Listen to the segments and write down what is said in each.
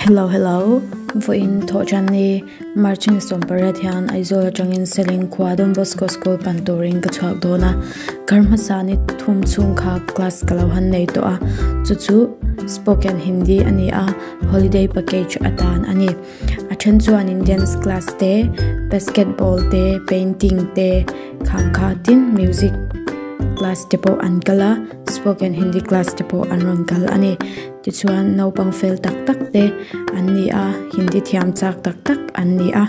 Hello hello vawiin thawhṭan ni March ni 18 hian Aizawl aṭangin Seling khua Don Bosco School pan turin ka chhuak dawn a kar hmasa ni thum chhung kha class ka lo han nei tawh a chu chu spoken Hindi a ni a holiday package atan a ni a then chuanin dance class te basketball te painting te khang kha tin music class te pawh an kal a spoken Hindi class te pawh an rawn kal a ni. Tichuan naupang fel tak tak te an ni a hindi thiam chak tak tak an ni a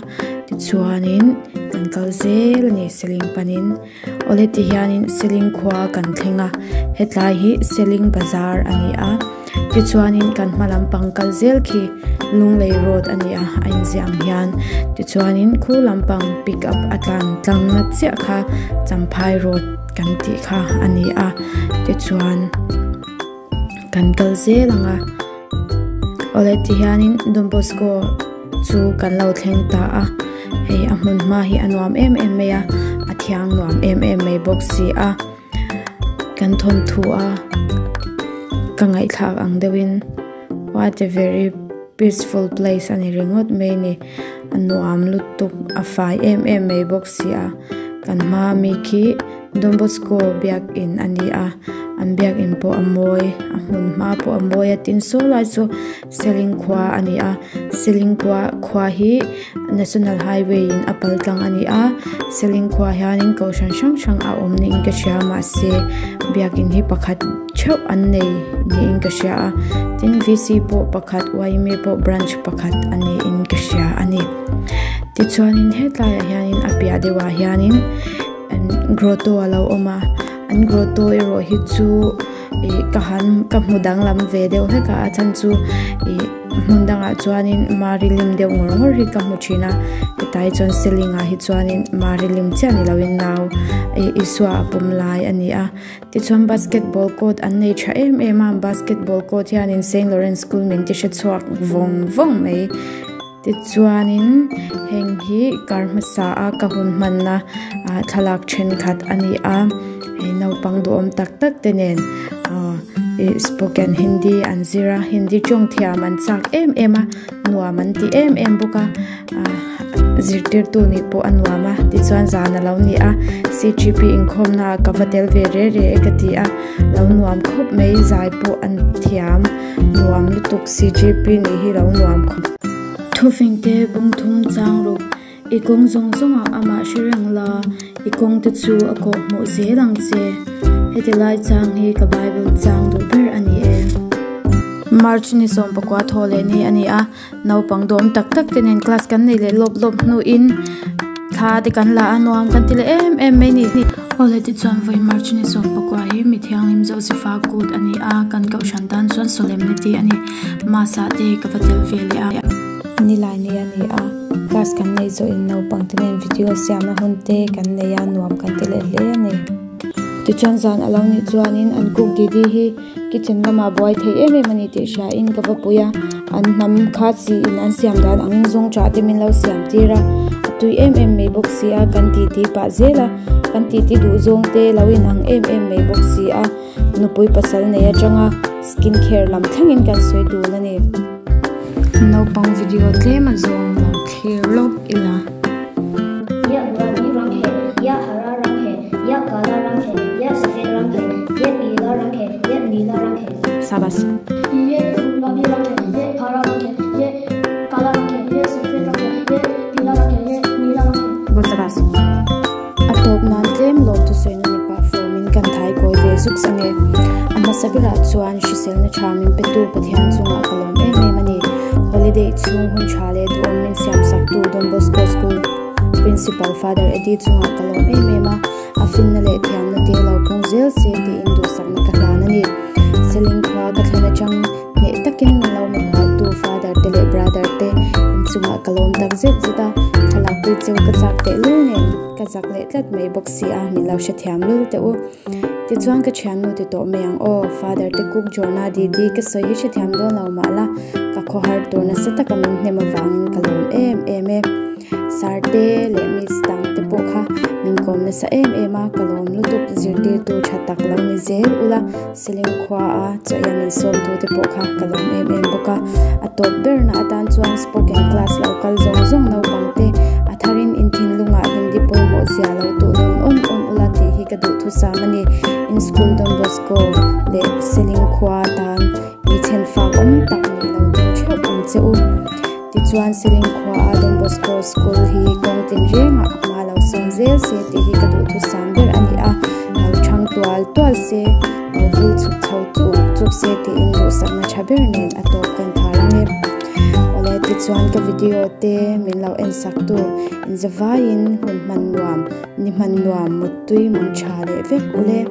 tichuanin kan kal zel a ni seling panin awle ti hianin seling khua kan thleng a hetlai hi seling bazar a ni a tichuanin kan hma lampang kal zel khi lunglei road a ni a a inziah ang hian tichuanin khu lampang pick up a tlan tlang na chiah kha champhai road kan tih kha a ni a tichuan. Kan kal zel ang a awle ti hianin Don Bosco chu kan lo thleng ta a hei a hmun hma hi a nuam em em mai a a thiang nuam em em mai bawk si a kan thawnthu a ka ngaihthlak ang deuhin what a very peaceful place a ni ringawt mai a ni a nuam lutuk a fai em em mai bawk si a kan hma ami khi Don Bosco biakin a ni a an biakin pawh a mawi a hmun hma pawh a mawi a tin saw lai chu seling khua a ni a seling khua khua hi national highway in a pal tlang a ni a seling khua hianin kohhran hrang hrang a awm niin ka hria mahse biakin hi pakhat theuh an nei niin ka hria a tin v c pawh pakhat y m a pawh branch pakhat a niin ka hria a ni tichuanin hetlaiah hianin a piah deuhah hianin. Grotto a lo awm a an grotto erawh hi chu ih ka han ka hmu danglam ve deuh hlek a a chhan chu ih hmun dangah chuanin mari lim deuh ngawr ngawr hi ka hmu thin a hetah hi chuan ceiling ah hi chuanin mari lim chiah ni loin nau ih isua a pawm lai a ni a tichuan basketball court an nei tha em em a basketball court hianin saint lawrence school min ti hre chhuak vawng vawng mai. Tichuanin heng hi kar hmasa a ka hun hmanna ah thlalak thenkhat a ni a hei naupang duhawm tak tak te nen ah ih spoken hindi an zir a hindi tawng thiam an chak em em a nuam an ti em em bawk a ah zirtirtu nih pawh a nuam a tichuan zan a lo ni a c g p inkhawm na ah ka va tel ve re re e ka ti a lo nuam khawp mai zai pawh an thiam. Nuam lutuk CGP nih hi lo nuam khawp. Thufing te bung thum chang ruk. I kawng zawng zawngah amah hre reng la, i kawng te chu a kawh hmuh zel ang che. Heti lai chang hi ka Bible chang duh ber a ni e. March ni 19 thaw leh ni a ni a, naupang dawm tak tak te nen class kan nei leh lawp lawp hnuin thla te kan la a, nuam kan ti leh em em mai ni. Awle tichuan vawi March ni 19 hi mi thianghlim Josepha kut a ni a, kan kohhran tan chuan solemnity a ni. Mass ah te ka va tel ve leh a. Nilai ni a ni a, class kan neih zawhin naupang te nen video siamna hun te kan nei a, nuam kan ti leh hle a ni. Tichuan zan a lo nih chuanin an cook Didi hi kitchen lamah buai thei em em a ni tih hria in ka va pui a, an hnam kha chi in an siam dan angin zawng chah te min lo siam tir a, a tui em em mai bawk si a, kan titi pah zel a, kan titi duh zawng te lo in ang em em mai bawk si a, nupui pasal nei atanga skin care lam thlengin kan sawi dun a ni. Naupang video tlem a zawng lo thlir lawk ila. Yah gulabi rang hai, yah hara rang hai, yah kala rang hai, yah safed rang hai, yeh pila rang hai, yeh nila rang hai. Sabas. Yeh gulabi rang hai, yeh hara rang hai, yeh kala rang hai, yeh safed rang hai, yeh pila rang hai, yeh nila rang hai. Good sabas. A tawp nan tlem lawm thusawi na mipa form in kan thai kawi ve zuk sang e. A hmasa berah chuan hriselna tha min petu Pathian chungah ka lawm em em a ni. Holiday chhung hun tha leh duhawm min siam saktu Don Bosco School Principal Father Eddie chungah ka lawm em em a, a finna leh thiamna te lo pung zel se tiin duhsakna ka hlan a ni. Seling khua ka thlen atang hneh takin min lo mikhualtu Father te leh Brother te inchungah ka lawm tak zet zet a, thlalak pui cheu ka chak teh lul nen ka zak leh tlat mai bawk si a, min lo hrethiam lul teh u. Tichuan ka thiannu ti tawh mai ang aw, Father te cook Jorna Didi ka sawi hi hrethiam dawn lo mah la, ka khawhar tur nasa taka min hnem avangin ka lawm em em e. Sir te leh Miss dang te pawh kha Min kawm nasa em em a, ka lawm lutuk. Zirtirtu tha tak lo ni zel ula, Seling khua a chaw ei a min sawmtu te pawh kha ka lawm em em bawk a. A tawp berna atan chuan spoken class lo kal zawng zawng naupang te a tharin in thinlungah Hindi pawimawh zia lo tuh nawn awm awm ula tih hi ka duhthusam a ni. In school Don Bosco leh Seling khua tan mi chhen fak awm tak nih lo tum theuh ang che u. Tichuan Seling khua a Don Bosco school hi kawng tin rengah a hma lo sawn zel se tih hi ka duhthusam ber a ni a, lo thang tual tual se, lo vul chhuk chho chuk chuk se tiin duhsakna tha ber nen a tawp kan khar ang e. Awle tichuan ka video te min lo en sak tu inzavaiin hun hman nuam, ni hman nuam, muttui mang tha leh vek ule.